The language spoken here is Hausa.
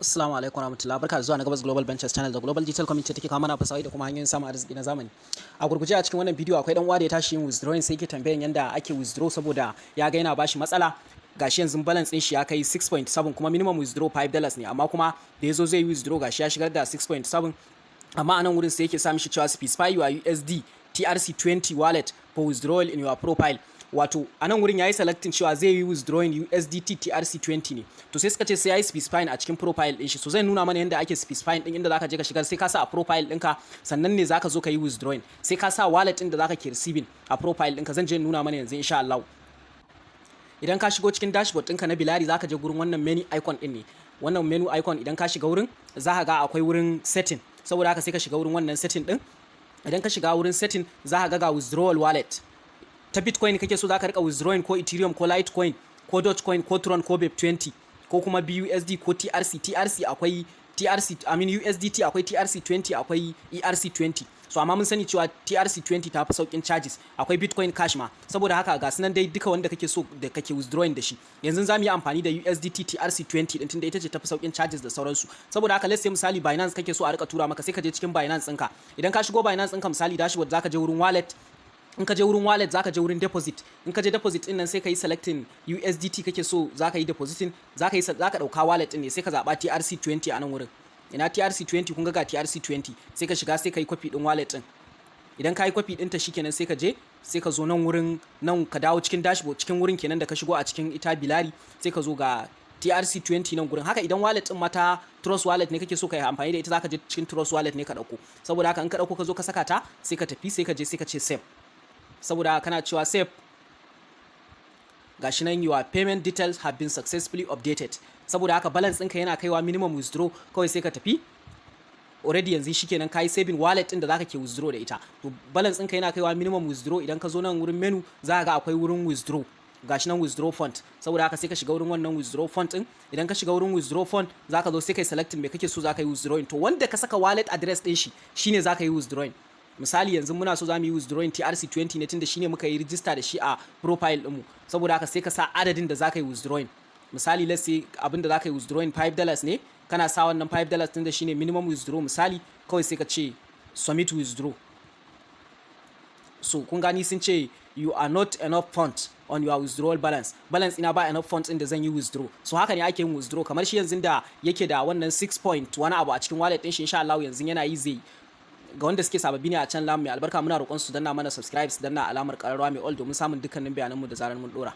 Assalamu alaikum warahmatullahi. Barka da zuwa na Gabas Global Ventures Channel da Global Digital Community take kawo mana fasahohi da kuma hanyoyin samun arziki na zamani. A gurguje, a cikin wannan bidiyo akwai dan uwa da ya tashi yin withdrawing, sai yake tambayan yanda ake withdraw saboda ya ga yana bashi matsala. Gashi yanzu balance din shi ya kai 6.7, kuma minimum withdraw $5 ne, amma kuma da yazo zai yi withdraw, gashi ya shigar da 6.7, amma a nan wurin sai yake sa mishi cewa "Specify your USD TRC20 wallet for withdrawal in your profile." Wato a nan wurin yayi selecting cewa zai yi withdrawing USDT TRC20 ne. To sai suka ce sai yayi specifying a cikin profile din shi. So zai nuna mana yadda ake specifying din, inda zaka je ka shigar, sai ka sa a profile ɗinka, sannan ne zaka zo ka yi withdrawing. Sai ka sa wallet din da zaka ke receiving a profile ɗinka. Zan je nuna mana yanzu, insha Allah. Idan ka shigo cikin dashboard ɗinka na Bilaari, zaka je gurin wannan menu icon ɗin ne. Wannan menu icon, idan ka shiga wurin, za ka ga akwai wurin setting. Saboda haka sai ka shiga wurin wannan setting ɗin. Idan ka shiga wurin setting, za ka ga withdrawal wallet. Ta Bitcoin kake so zaka rika withdrawing, ko Ethereum, ko Litecoin, ko Dogecoin, ko Tron, ko BEP20, ko kuma BUSD, ko TRC. TRC akwai TRC, I mean USDT, akwai TRC20, akwai ERC20. So amma mun sani cewa TRC20 ta fi saukin charges. Akwai Bitcoin Cash ma. Saboda haka ga sunan dai duka wanda kake so da kake withdrawing da shi. Yanzu za mu yi amfani da USDT TRC20 din, tunda ita ce tafi saukin charges da sauransu. Saboda haka, let's say misali Binance kake so a rika tura maka, sai ka je cikin Binance ɗinka. Idan ka shigo Binance ɗinka, misali dashboard, zaka je wurin wallet. In ka je wurin wallet, zaka je wurin deposit. In ka je deposit din nan, sai ka yi selecting USDT kake so zaka yi depositing, zaka dauka wallet din ne, sai ka zaba TRC20 a nan wurin. Ina TRC20? Kun ga TRC20. Sai ka shiga, sai ka yi copy din wallet din. Idan ka yi copy ɗinta, shikenan, sai ka je, sai ka zo nan wurin nan, ka dawo cikin dashboard, cikin wurin kenan da ka shigo a cikin ita Bilaari, sai ka zo ga TRC20 nan gurin. Haka idan wallet din mata Trust Wallet ne kake so ka yi amfani da ita, zaka je cikin Trust Wallet ne ka dauko. Saboda haka in ka dauko, ka zo ka saka ta, sai ka tafi, sai ka je, sai ka ce save. Saboda kana cewa save, gashi nan, "Your payment details have been successfully updated." Saboda haka balance ɗinka yana kaiwa minimum withdraw, kawai sai ka tafi. Already yanzu shikenan, kayi saving wallet ɗin da zaka ke withdraw da ita. To balance ɗinka yana kaiwa minimum withdraw, idan ka zo nan wurin menu, za ka ga akwai wurin withdraw. Gashi nan, withdraw fund. Saboda haka sai ka shiga wurin wannan withdraw fund din. Idan ka shiga wurin withdraw fund, zaka zo sai kai selecting me kake so zaka yi withdrawing. To wanda ka saka wallet address din shi, shine zaka yi withdrawing. Misali yanzu muna so zamu yi withdrawing TRC20 ne, tunda shine muka yi register da shi a profile ɗinmu. Saboda haka sai ka sa adadin da zaka yi withdrawing. Misali, let's say abin da zaka yi withdrawing $5 ne. Kana sa wannan $5, tunda shine minimum withdraw misali, kawai sai ka ce submit withdraw. So kun gani, sun ce "You are not enough funds on your withdrawal balance." Balance ina ba enough funds din da zan yi withdraw. So haka ne ake yin withdraw. Kamar shi yanzu da yake da wannan 6 point wani abu a cikin wallet din shi, insha Allah yanzu yana yi zai. Ga wanda suke sababbi ne a channel mai albarka, muna roƙon su danna mana subscribe, su danna alamar ƙararrawa mai all, domin samun dukkanin bayananmu da zarar mun dora.